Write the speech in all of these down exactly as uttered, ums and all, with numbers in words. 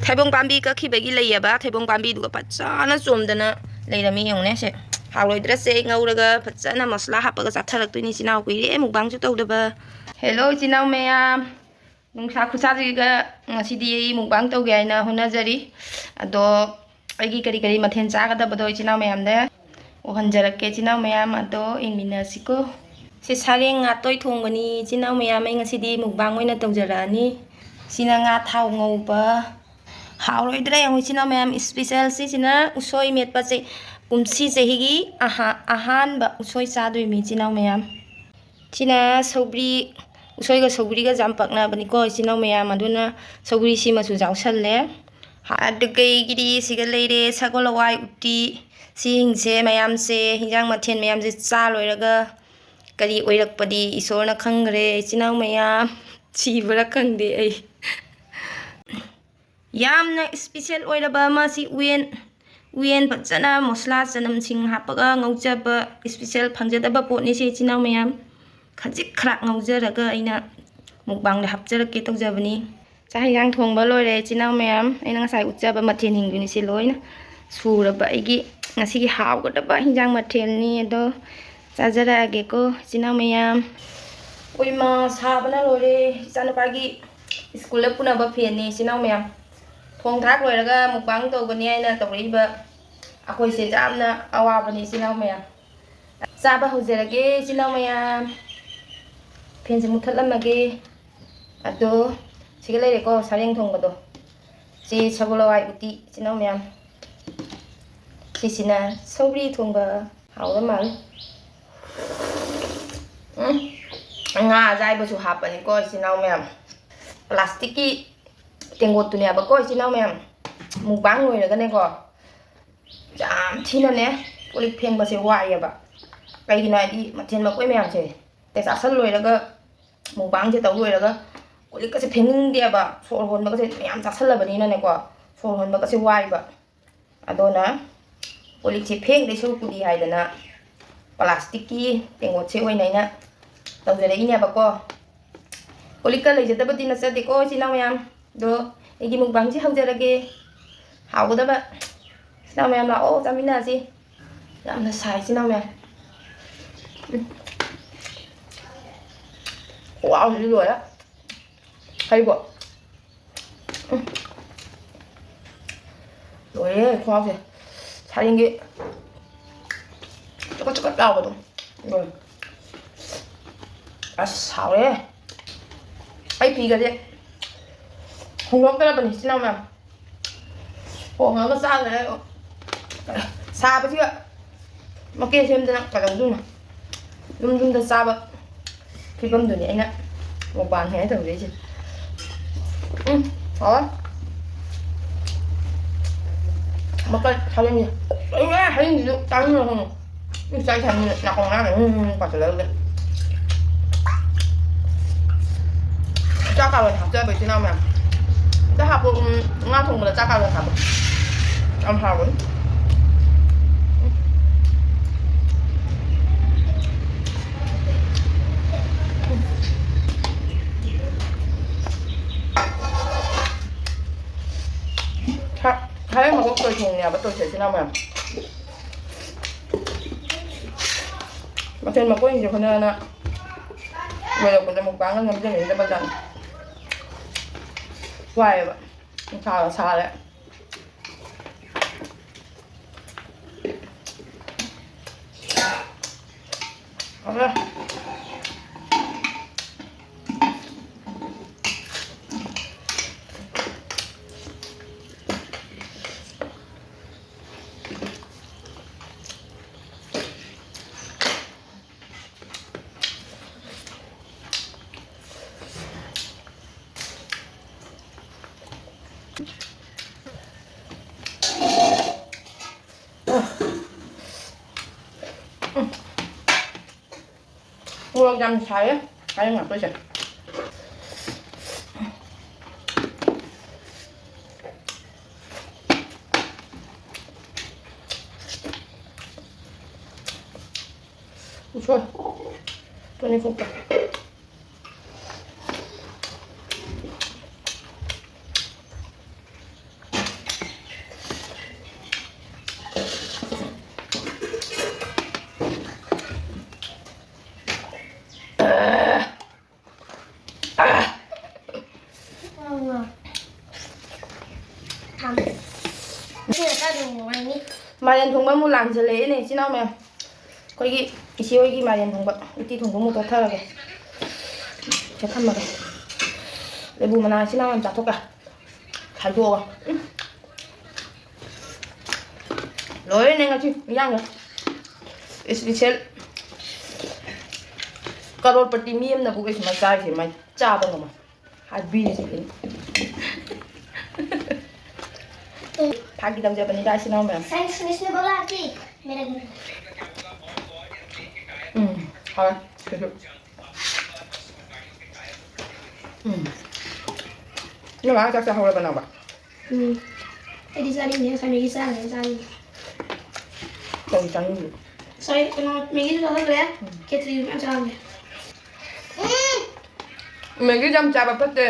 ꯊꯩꯕꯣꯡ ꯄꯥꯝꯕꯤ ꯀꯛꯈꯤꯕꯒꯤ ꯂꯩꯌꯦꯕ, ꯊꯩꯕꯣꯡ ꯄꯥꯝꯕꯤꯗꯨꯒ ꯐꯖꯅ ꯆꯣꯝꯗꯅ ꯂꯩꯔꯝꯃꯤ꯫ ꯌꯦꯡꯉꯨꯅꯦ ꯁꯦ, ꯍꯥꯎꯔꯣꯏꯗ꯭ꯔꯁꯦ? ꯉꯧꯔꯒ ꯐꯖꯅ ꯃꯁꯂꯥ ꯍꯥꯞꯄꯒ ꯆꯥꯊꯔꯛꯇꯣꯏꯅꯤ ꯏꯆꯤꯟ ꯏꯅꯥꯎ, ꯀꯨꯏꯔꯦ ꯃꯨꯛꯕꯥꯡꯁꯨ ꯇꯧꯗꯕ꯫ ꯍꯦꯜꯂꯣ ꯏꯆꯤꯟ ꯏꯅꯥꯎ ꯃꯌꯥꯝ, ꯅꯨꯡꯁꯥ ꯈꯨꯠꯁꯥꯁꯤꯒ ꯉꯁꯤꯗꯤ ꯑꯩ ꯃꯨꯛꯕꯥꯡ ꯇꯧꯒꯦ ꯍꯥꯏꯅ ꯍꯣꯠꯅꯖꯔꯤ꯫ ꯑꯗꯣ ꯑꯩꯒꯤ ꯀꯔꯤ ꯀꯔꯤ ꯃꯊꯦꯜ ꯆꯥꯒꯗꯕꯗꯣ ꯏꯆꯤꯟ ꯏꯅꯥꯎ ꯃꯌꯥꯝꯗ ꯎꯍꯟꯖꯔꯛꯀꯦ ꯏꯆꯤꯟ ꯏꯅꯥꯎ ꯃꯌꯥꯝ, ꯑꯗꯣ ꯌꯦꯡꯃꯤꯟꯅꯁꯤꯀꯣ꯫ ꯁꯤ ꯁꯥꯔꯦꯡ ꯉꯥꯇꯣꯏ ꯊꯣꯡꯕꯅꯤ ꯏꯆꯤꯟ ꯏꯅꯥꯎ ꯃꯌꯥꯝ, ꯑꯩ ꯉꯁꯤꯗꯤ ꯃꯨꯛꯕꯥꯡ ꯑꯣꯏꯅ ꯇꯧꯖꯔꯛꯑꯅꯤ꯫ ꯁꯤꯅ ꯉꯥ ꯊꯥꯎ ꯉꯧꯕ꯫ ꯍꯥꯎꯔꯣꯏꯗ꯭ꯔꯥ ꯌꯦꯡꯉꯨ ꯏꯆꯤꯟ ꯏꯅꯥꯎ ꯃꯌꯥꯝ, ꯏꯁꯄꯤꯁꯦꯜꯁꯤ ꯁꯤꯅ ꯎꯁꯣꯏ ꯃꯦꯠꯄ ꯆꯦ-, ꯀꯨꯝꯁꯤ ꯆꯍꯤꯒꯤ ꯑꯍꯥ-, ꯑꯍꯥꯟꯕ ꯎꯁꯣꯏ ꯆꯥꯗꯣꯏꯅꯤ ꯏꯆꯤꯟ ꯏꯅꯥꯎ ꯃꯌꯥꯝ꯫ ꯁꯤꯅ ꯁꯧꯒ꯭ꯔꯤ, ꯎꯁꯣꯏꯒ ꯁꯧꯒ꯭ꯔꯤꯒ ꯌꯥꯝ ꯄꯛꯅꯕꯅꯤꯀꯣ ꯏꯆꯤꯟ ꯏꯅꯥꯎ ꯃꯌꯥꯝ, ꯑꯗꯨꯅ ꯁꯧꯒ꯭ꯔꯤꯁꯤꯃꯁꯨ ꯌꯥꯎꯁꯜꯂꯦ꯫ ꯑꯗꯨ ꯀꯩꯒꯤꯗꯤ ꯁꯤꯒ ꯂꯩꯔꯦ ꯁꯒꯣꯜ ꯍꯋꯥꯏ ꯎꯇꯤ꯫ ꯁꯤꯁꯤꯡꯁꯦ ꯃꯌꯥꯝꯁꯦ, ꯍꯤꯟꯖꯥꯡ ꯃꯊꯦꯜ ꯃꯌꯥꯝꯁꯦ ꯆꯥ ꯂꯣꯏꯔꯒ ꯀꯔꯤ ꯑꯣꯏꯔꯛꯄꯗꯤ ꯏꯁꯣꯔꯅ ꯈꯪꯈ꯭ꯔꯦ ꯏꯆꯤꯟ ꯏꯅꯥꯎ ꯃꯌꯥꯝ꯫ ꯁꯤꯕ꯭ꯔꯥ ꯈꯪꯗꯦ ꯑꯩ꯫ ꯌꯥꯝꯅ ꯏꯁꯄꯤꯁꯦꯜ ꯑꯣꯏꯔꯕ ꯑꯃ ꯁꯤ ꯎꯌꯦꯟ, ꯎꯌꯦꯟ ꯐꯖꯅ ꯃꯁꯂꯥ ꯆꯅꯝꯁꯤꯡ ꯍꯥꯞꯄꯒ ꯉꯧꯖꯕ ꯏꯁꯄꯤꯁꯦꯜ ꯐꯪꯖꯗꯕ ꯄꯣꯠꯅꯤ ꯁꯤ ꯏꯆꯤꯟ ꯏꯅꯥꯎ ꯃꯌꯥꯝ꯫ ꯈꯖꯤꯛ ꯈꯔ ꯉꯧꯖꯔꯒ ꯑꯩꯅ ꯃꯨꯛꯕꯥꯡꯗ ꯍꯥꯞꯆꯔꯛꯀꯦ ꯇꯧꯖꯕꯅꯤ꯫ ꯆꯥꯛ ꯍꯤꯟꯖꯥꯡ ꯊꯣꯡꯕ ꯂꯣꯏꯔꯦ ꯏꯆꯤꯟ ꯏꯅꯥꯎ ꯃꯌꯥꯝ꯫ ꯑꯩꯅ ꯉꯁꯥꯏ ꯎꯠꯆꯕ ꯃꯊꯦꯜꯁꯤꯡꯗꯨꯅꯤ ꯁꯤ ꯂꯣꯏꯅ ꯁꯨꯔꯕ ꯑꯩꯒꯤ ꯉꯁꯤꯒꯤ ꯍꯥꯎꯒꯗꯕ ꯍꯤꯟꯖꯥꯡ ꯃꯊꯦꯜꯅꯤ꯫ ꯑꯗꯣ ꯆꯥꯖꯔꯛꯑꯒꯦꯀꯣ ꯏꯆꯤꯟ ꯏꯅꯥꯎ ꯃꯌꯥꯝ꯫ ꯎꯏꯃꯥ ꯁꯥꯕꯅ ꯂꯣꯏꯔꯦ꯫ ꯏꯆꯥꯅꯨꯄꯥꯒꯤ ꯁ꯭ꯀꯨꯜꯗ ꯄꯨꯅꯕ ꯐꯦꯟꯅꯤ ꯏꯆꯤꯟ ꯏꯅꯥꯎ ꯃꯌꯥꯝ꯫ ꯊꯣꯡ ꯊꯥꯛ ꯂꯣꯏꯔꯒ ꯃꯨꯛꯕꯥꯡ ꯇꯧꯒꯅꯤ ꯍꯥꯏꯅ ꯇꯧꯔꯛꯏꯕ ꯑꯩꯈꯣꯏꯁꯦ ꯌꯥꯝꯅ ꯑꯋꯥꯕꯅꯤ ꯏꯆꯤꯟ ꯏꯅꯥꯎ ꯃꯌꯥꯝ꯫ ꯆꯥꯕ ꯍꯧꯖꯔꯒꯦ ꯏꯆꯤꯟ ꯏꯅꯥꯎ ꯃꯌꯥꯝ꯫ ꯐꯦꯟꯁꯦ ꯃꯨꯠꯊꯠꯂꯝꯃꯒꯦ꯫ ꯑꯗꯣ ꯁꯤꯒ ꯂꯩꯔꯦꯀꯣ ꯁꯥꯔꯦꯡ ꯊꯣꯡꯕꯗꯣ꯫ ꯁꯤ ꯁꯒꯣꯜ ꯍꯋꯥꯏ ꯎꯇꯤ ꯏꯆꯤꯟ ꯏꯅꯥꯎ ꯃꯌꯥꯝ꯫ ꯁꯤꯁꯤꯅ ꯁꯧꯒ꯭ꯔꯤ ꯊꯣꯡꯕ꯫ ꯍꯥꯎꯕ ꯃꯥꯜꯂꯦ꯫ ꯎꯝ, ꯉꯥ ꯑꯌꯥꯏꯕꯁꯨ ꯍꯥꯞꯄꯅꯤꯀꯣ ꯏꯆꯤꯟ ꯏꯅꯥꯎ ꯃꯌꯥꯝ꯫ ꯄ꯭ꯂꯥꯁꯇꯤꯛꯀꯤ ꯇꯦꯡꯀꯣꯠꯇꯨꯅꯦꯕꯀꯣ ꯏꯆꯤꯟ ꯏꯅꯥꯎ ꯃꯌꯥꯝ꯫ ꯃꯨꯛꯕꯥꯡ ꯂꯣꯏꯔꯒꯅꯦꯀꯣ, ꯌꯥꯝ ꯊꯤꯅꯅꯦ ꯀꯣꯜ ꯂꯤꯛ ꯐꯦꯡꯕꯁꯦ ꯋꯥꯏꯑꯦꯕ꯫ ꯀꯩꯒꯤꯅꯣ ꯍꯥꯏꯗꯤ ꯃꯊꯦꯜ ꯃꯀꯣꯏ ꯃꯌꯥꯝꯁꯦ ꯍꯦꯛ ꯆꯥꯁꯜ ꯂꯣꯏꯔꯒ ꯃꯨꯛꯕꯥꯡꯁꯦ ꯇꯧ ꯂꯣꯏꯔꯒ ꯀꯣꯜ ꯂꯤꯛꯀꯁꯦ ꯐꯦꯡꯅꯤꯡꯗꯦꯕ, ꯁꯣꯔ ꯍꯣꯟꯕꯒꯁꯦ ꯃꯌꯥꯝ ꯆꯥꯁꯜꯂꯕꯅꯤꯅꯅꯦꯀꯣ, ꯁꯣꯔ ꯍꯣꯟꯕꯒꯁꯦ ꯋꯥꯏꯕ꯫ ꯑꯗꯨꯅ ꯀꯣꯜ ꯂꯤꯛꯁꯦ ꯐꯦꯡꯗꯣꯏ ꯁꯔꯨꯛꯄꯨꯗꯤ ꯍꯥꯏꯗꯅ ꯄ꯭ꯂꯥꯁꯇꯤꯛꯀꯤ ꯇꯦꯡꯀꯣꯠꯁꯦ ꯑꯣꯏꯅ ꯑꯩꯅ ꯇꯧꯖꯔꯛꯏꯅꯦꯕꯀꯣ꯫ ꯀꯣꯜ ꯂꯤꯛꯀ ꯂꯩꯖꯗꯕꯗꯤ ꯅꯠꯆꯗꯦꯀꯣ ꯏꯆꯤꯟ ꯏꯅꯥꯎ ꯃꯌꯥꯝ꯫ ꯑꯗꯣ ꯑꯩꯒꯤ ꯃꯨꯛꯕꯥꯡꯁꯤ ꯍꯧꯖꯔꯒꯦ꯫ ꯍꯥꯎꯒꯗꯕ꯫ ꯏꯆꯤꯟ ꯏꯅꯥꯎ ꯃꯌꯥꯝ ꯂꯥꯛꯑꯣ, ꯆꯥꯃꯤꯟꯅꯁꯤ꯫ ꯌꯥꯝꯅ ꯁꯥꯏ, ꯏꯆꯤꯟ ꯏꯅꯥꯎ ꯃꯌꯥꯝ꯫ ꯎꯝ꯫ ꯈꯨꯍꯥꯎꯁꯤꯗꯤ ꯂꯣꯏꯔꯦ꯫ ꯍꯩꯕꯣ꯫ ꯎꯝ꯫ ꯂꯣꯏꯔꯦ ꯈꯨꯍꯥꯎꯁꯦ꯫ ꯁꯥꯔꯦꯡꯒꯤ ꯆꯀꯠ ꯆꯀꯠ ꯂꯥꯎꯕꯗꯣ꯫ ꯂꯣꯏꯔꯦ꯫ ꯑꯁ, ꯍꯥꯎꯔꯦ꯫ ꯑꯩ ꯐꯤꯒꯁꯦ ꯍꯣꯡꯗꯣꯛꯇ꯭ꯔꯕꯅꯤ, ꯏꯆꯤꯟ ꯏꯅꯥꯎ ꯃꯌꯥꯝ꯫ ꯍꯣꯡꯉꯒ ꯆꯥꯗ꯭ꯔꯦ꯫ ꯁꯥꯕꯁꯤꯒ ꯃꯀꯦ ꯁꯦꯝꯗꯅ ꯀꯩꯗꯧꯗꯣꯏꯅꯣ? ꯌꯨꯝ ꯌꯨꯝꯗ ꯆꯥꯕ ꯐꯤꯕꯝꯗꯨꯅꯤ ꯑꯩꯅ ꯃꯨꯛꯕꯥꯡ ꯍꯦꯟꯅ ꯇꯧꯖꯩꯁꯦ꯫ ꯎꯝ, ꯍꯥꯎꯋꯦ꯫ ꯃꯀꯜ ꯁꯥꯔꯦꯡꯁꯦ꯫ ꯂꯣꯏꯔꯦ, ꯁꯥꯔꯦꯡꯁꯤꯁꯨ ꯆꯥꯅꯤꯡꯉꯛꯀꯅꯨ꯫ ꯎꯝ, ꯆꯥꯏ ꯁꯥꯔꯦꯡꯁꯤꯅ ꯅꯥꯀꯣꯡ ꯅꯥꯔꯦ꯫ ꯎꯝ, ꯎꯝ, ꯄꯥꯁꯤꯜꯂꯛꯑꯒ꯫ ꯆꯥꯛ ꯀꯥꯕꯅ ꯍꯥꯞꯆꯕ ꯏꯆꯤꯟ ꯏꯅꯥꯎ ꯃꯌꯥꯝ꯫ ꯑꯝꯇ ꯍꯥꯞꯄꯣ, ꯎꯝ, ꯉꯥ ꯊꯣꯡꯕꯗ ꯆꯥꯛ ꯀꯥꯕꯅ ꯍꯥꯞꯄꯣ꯫ ꯌꯥꯝ ꯍꯥꯎꯕꯅꯤ꯫ ꯁꯥ-, ꯁꯥꯔꯦꯡ ꯃꯀꯣꯛ ꯇꯣꯏ ꯊꯣꯡꯉꯦꯕ, ꯇꯣꯏ ꯊꯣꯡ ꯏꯆꯤꯟ ꯏꯅꯥꯎ ꯃꯌꯥꯝ꯫ ꯃꯊꯦꯜ ꯃꯀꯣꯏꯁꯦ ꯍꯣꯠꯅꯅ ꯂꯣꯏꯔꯛꯄꯗ ꯃꯨꯛꯕꯥꯡꯒ ꯅꯝꯖꯅꯤꯡꯗꯕ ꯖꯥꯠꯅꯤ꯫ ꯋꯥꯏꯌꯦꯕ꯫ ꯅꯨꯡꯁꯥꯒ ꯁꯥꯔꯦ꯫ ꯐꯔꯦ꯫ ꯃꯣꯔꯣꯛ ꯌꯥꯝ ꯁꯥꯏꯌꯦ꯫ ꯍꯥꯏꯔꯤꯉꯥꯛꯇꯣꯏꯁꯦ꯫ ꯎꯁꯣꯏ꯫ ꯇꯣꯅꯤꯡꯈꯣꯛꯇꯣ꯫ ꯃꯥꯏꯔꯦꯟ ꯊꯣꯡꯕ ꯑꯃꯨꯛ ꯂꯥꯝꯁꯤꯜꯂꯛꯑꯦꯅꯦ, ꯏꯆꯤꯟ ꯏꯅꯥꯎ ꯃꯌꯥꯝ꯫ ꯑꯩꯈꯣꯏꯒꯤ ꯏꯆꯦ ꯍꯣꯏꯒꯤ ꯃꯥꯏꯔꯦꯟ ꯊꯣꯡꯕ, ꯎꯇꯤ ꯊꯣꯡꯕ ꯑꯃꯨꯛ ꯇꯣꯠꯊꯔꯒꯦ꯫ ꯁꯤꯗ ꯊꯝꯃꯒꯦ꯫ ꯂꯦꯕꯨ ꯃꯅꯥ ꯏꯆꯤꯟ ꯏꯅꯥꯎ ꯌꯥꯝ ꯆꯥꯊꯣꯛꯀꯦ꯫ ꯈꯥꯏꯗꯣꯛꯑꯒ꯫ ꯎꯝ꯫ ꯂꯣꯏꯔꯦꯅꯦ ꯉꯁꯤ ꯏꯟꯖꯥꯡꯁꯦ꯫ Special ꯀꯔꯣꯔꯄꯇꯤ ꯃꯤ ꯑꯃꯅꯕꯨ ꯀꯩꯁꯨ ꯃꯆꯥ ꯍꯥꯏꯁꯦ ꯃꯥꯏ ꯆꯥꯕ ꯉꯝꯃꯣꯏ꯫ ꯍꯥꯏꯕꯤꯔꯤꯁꯦ ꯑꯩꯅ꯫ ꯐꯥꯒꯤ ꯇꯧꯖꯕꯅꯤꯗ, ꯏꯆꯤꯟ ꯏꯅꯥꯎ ꯃꯌꯥꯝ꯫ Thanks, Miss Nibola ki. ꯎꯝ, ꯍꯥꯎꯋꯦ꯫ ꯎꯝ꯫ ꯅꯣꯏ ꯃꯥ ꯆꯥꯛ ꯆꯥꯍꯧꯔꯕ ꯅꯪꯕ? ꯎꯝ꯫ ꯑꯩꯗꯤ ꯆꯥꯅꯤꯡꯗꯦ, ꯉꯁꯥꯏ ꯃꯦꯒꯤ ꯆꯥꯈ꯭ꯔꯦ, ꯆꯥꯅꯤꯡꯗꯦ꯫ ꯀꯔꯤ ꯆꯥꯅꯤꯡꯗꯦ? ꯉꯁꯥꯏ ꯀꯩꯅꯣ, ꯃꯦꯒꯤꯁꯨ ꯆꯥꯈ꯭ꯔꯦ, ꯎꯝ꯫ ꯈꯦꯆ꯭ꯔꯤꯁꯨ ꯃꯌꯥꯝ ꯆꯥꯈ꯭ꯔꯦ꯫ ꯃꯦꯒꯤ ꯌꯥꯝ ꯆꯥꯕ ꯐꯠꯇꯦ꯫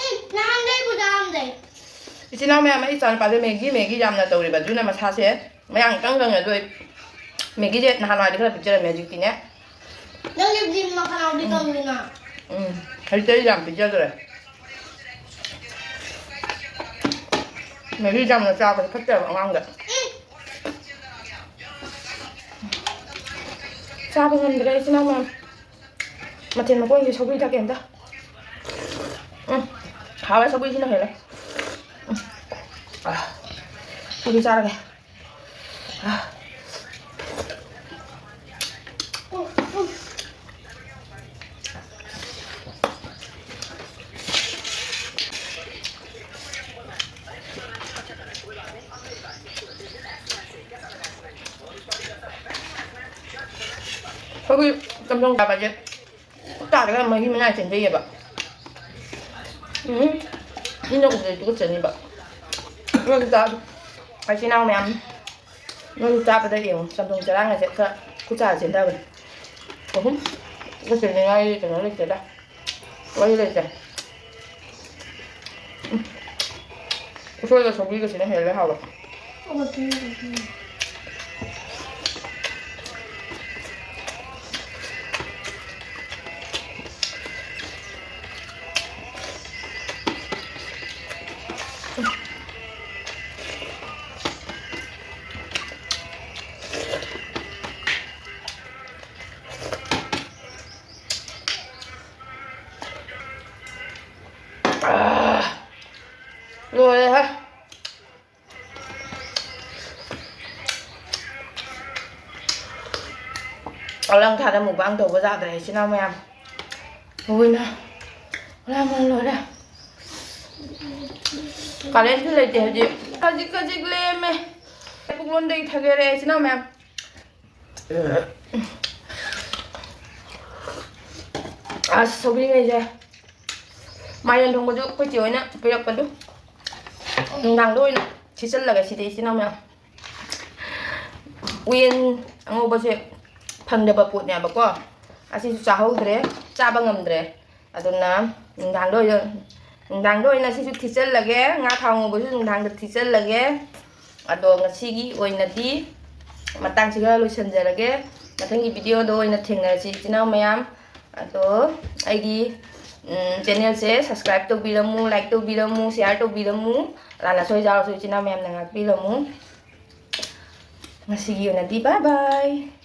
ꯎꯝ, ꯅꯍꯥꯟꯗꯩꯕꯨ ꯆꯥꯔꯝꯗꯦ꯫ ꯏꯆꯤꯟ ꯏꯅꯥꯎ ꯃꯌꯥꯝ, ꯑꯩ ꯏꯆꯥꯅꯨꯄꯥꯁꯦ ꯃꯦꯒꯤ, ꯃꯦꯒꯤ ꯌꯥꯝꯅ ꯇꯧꯔꯤꯕ, ꯑꯗꯨꯅ ꯃꯁꯥꯁꯦ ꯃꯌꯥꯡ ꯏꯀꯪ ꯀꯪꯉꯦ꯫ ꯑꯗꯣ ꯑꯩ ꯃꯦꯒꯤꯁꯦ ꯅꯍꯥꯟꯋꯥꯏꯗꯤ ꯈꯔ ꯄꯤꯖꯔꯝꯃꯦ, ꯍꯧꯖꯤꯛꯇꯤꯅꯦ꯫ ꯅꯪꯒꯤ ꯖꯤꯝ ꯃꯈꯥꯗꯤ ꯀꯪꯉꯤꯅ꯫ ꯎꯝ, ꯍꯧꯖꯤꯛꯇꯤ ꯑꯩ ꯌꯥꯝ ꯄꯤꯖꯗ꯭ꯔꯦ꯫ ꯃꯦꯒꯤ ꯌꯥꯝꯅ ꯆꯥꯕꯁꯦ ꯐꯠꯇꯦꯕ ꯑꯉꯥꯡꯗ꯫ ꯆꯥꯕ ꯉꯝꯗ꯭ꯔꯦ ꯏꯆꯤꯟ ꯏꯅꯥꯎ ꯃꯌꯥꯝ꯫ ꯃꯊꯦꯜ ꯃꯀꯣꯏꯒꯤ ꯁꯧꯒ꯭ꯔꯤ ꯊꯛꯀꯦ ꯑꯝꯇ꯫ ꯎꯝ, ꯍꯥꯎꯋꯦ, ꯁꯧꯒ꯭ꯔꯤꯁꯤꯅ ꯍꯦꯜꯂꯦ꯫ ꯎꯝ, ꯑꯥ, ꯁꯧꯒ꯭ꯔꯤ ꯆꯥꯔꯒꯦ꯫ ꯑꯥ꯫ ꯑꯩꯈꯣꯏꯒꯤ ꯆꯝꯊꯣꯡ ꯆꯥꯕꯁꯦ ꯈꯨꯠ ꯇꯥꯔꯒ ꯃꯍꯤ ꯃꯅꯥꯏ ꯆꯦꯟꯖꯩꯌꯦꯕ꯫ ꯎꯝ, ꯃꯤꯅ ꯎꯕꯗꯗꯤ ꯇꯨꯀꯠꯆꯅꯤꯕ꯫ ꯅꯣꯏꯁꯨ ꯆꯥꯎ, ꯏꯆꯤꯟ ꯏꯅꯥꯎ ꯃꯌꯥꯝ, ꯅꯣꯏꯁꯨ ꯆꯥꯕꯗ ꯌꯦꯡꯉꯨ, ꯆꯝꯊꯣꯡ ꯆꯔꯥꯡꯒꯁꯦ ꯈꯔ ꯈꯨꯠ ꯁꯥ ꯆꯦꯟꯊꯕꯅꯦ꯫ ꯑꯍꯨꯝ꯫ ꯇꯨꯀꯠꯆꯅꯤꯡꯉꯥꯏ ꯀꯩꯅꯣ ꯂꯩꯇꯦꯗ꯫ ꯋꯥꯔꯤ ꯂꯩꯇꯦ꯫ ꯎꯝ꯫ ꯎꯁꯣꯏꯒ ꯁꯧꯒ꯭ꯔꯤꯒꯁꯤꯅ ꯍꯦꯜꯂꯦ ꯍꯥꯎꯕ꯫ ꯂꯣꯏꯔꯦꯍꯦ꯫ ꯑꯂꯪ ꯊꯥꯗ mukbang ꯇꯧꯕ ꯌꯥꯗ꯭ꯔꯦ ꯏꯆꯤꯟ ꯏꯅꯥꯎ ꯃꯌꯥꯝ꯫ ꯍꯧꯋꯤꯅ ꯂꯥꯝꯕꯅ ꯂꯣꯏꯔꯦ꯫ ꯀꯥꯂꯦꯟꯁꯨ ꯂꯩꯇꯦ ꯍꯧꯖꯤꯛ꯫ ꯈꯖꯤꯛ ꯈꯖꯤꯛ ꯂꯦꯝꯃꯦ꯫ ꯄꯨꯛꯂꯣꯟꯗꯒꯤ ꯊꯥꯒꯦꯔꯦ ꯏꯆꯤꯟ ꯏꯅꯥꯎ ꯃꯌꯥꯝ꯫ ꯑꯁ, ꯁꯧꯒ꯭ꯔꯤꯉꯩꯁꯦ꯫ ꯃꯥꯏꯔꯦꯟ ꯊꯣꯡꯕꯁꯨ ꯑꯩꯈꯣꯏ ꯆꯦ ꯍꯣꯏꯅ ꯄꯤꯔꯛꯄꯗꯨ꯫ ꯅꯨꯡꯗꯥꯡꯗ ꯑꯣꯏꯅ ꯊꯤꯠꯆꯜꯂꯒꯦ ꯁꯤꯗꯤ ꯏꯆꯤꯟ ꯏꯅꯥꯎ ꯃꯌꯥꯝ꯫ ꯎꯌꯦꯟ ꯑꯉꯧꯕꯁꯦ ꯐꯪꯗꯕ ꯄꯣꯠꯅꯦꯕꯀꯣ꯫ ꯑꯁꯤꯁꯨ ꯆꯥꯍꯧꯗ꯭ꯔꯦ, ꯆꯥꯕ ꯉꯝꯗ꯭ꯔꯦ꯫ ꯑꯗꯨꯅ ꯅꯨꯡꯗꯥꯡꯗ ꯑꯣꯏꯅ, ꯅꯨꯡꯗꯥꯡꯗ ꯑꯣꯏꯅ ꯁꯤꯁꯨ ꯊꯤꯠꯆꯜꯂꯒꯦ꯫ ꯉꯥ ꯊꯥꯎ ꯉꯧꯕꯁꯨ ꯅꯨꯡꯗꯥꯡꯗ ꯊꯤꯠꯆꯜꯂꯒꯦ꯫ ꯑꯗꯣ ꯉꯁꯤꯒꯤ ꯑꯣꯏꯅꯗꯤ ꯃꯇꯥꯡꯁꯤꯒ ꯂꯣꯏꯁꯤꯟꯖꯔꯒꯦ꯫ ꯃꯊꯪꯒꯤ video ꯗ ꯑꯣꯏꯅ ꯊꯦꯡꯅꯔꯁꯤ ꯏꯆꯤꯟ ꯏꯅꯥꯎ ꯃꯌꯥꯝ꯫ ꯑꯗꯣ ꯑꯩꯒꯤ, ꯎꯝ, channel ꯁꯦ subscribe ꯇꯧꯕꯤꯔꯝꯃꯨ, like ꯇꯧꯕꯤꯔꯝꯃꯨ, share ꯇꯧꯕꯤꯔꯝꯃꯨ꯫ ꯑꯔꯥꯟ ꯑꯁꯣꯏ ꯌꯥꯎꯔꯁꯨ ꯏꯆꯤꯟ ꯏꯅꯥꯎ ꯃꯌꯥꯝꯅ ꯉꯥꯛꯄꯤꯔꯝꯃꯨ꯫ ꯉꯁꯤꯒꯤ ꯑꯣꯏꯅꯗꯤ bye bye꯫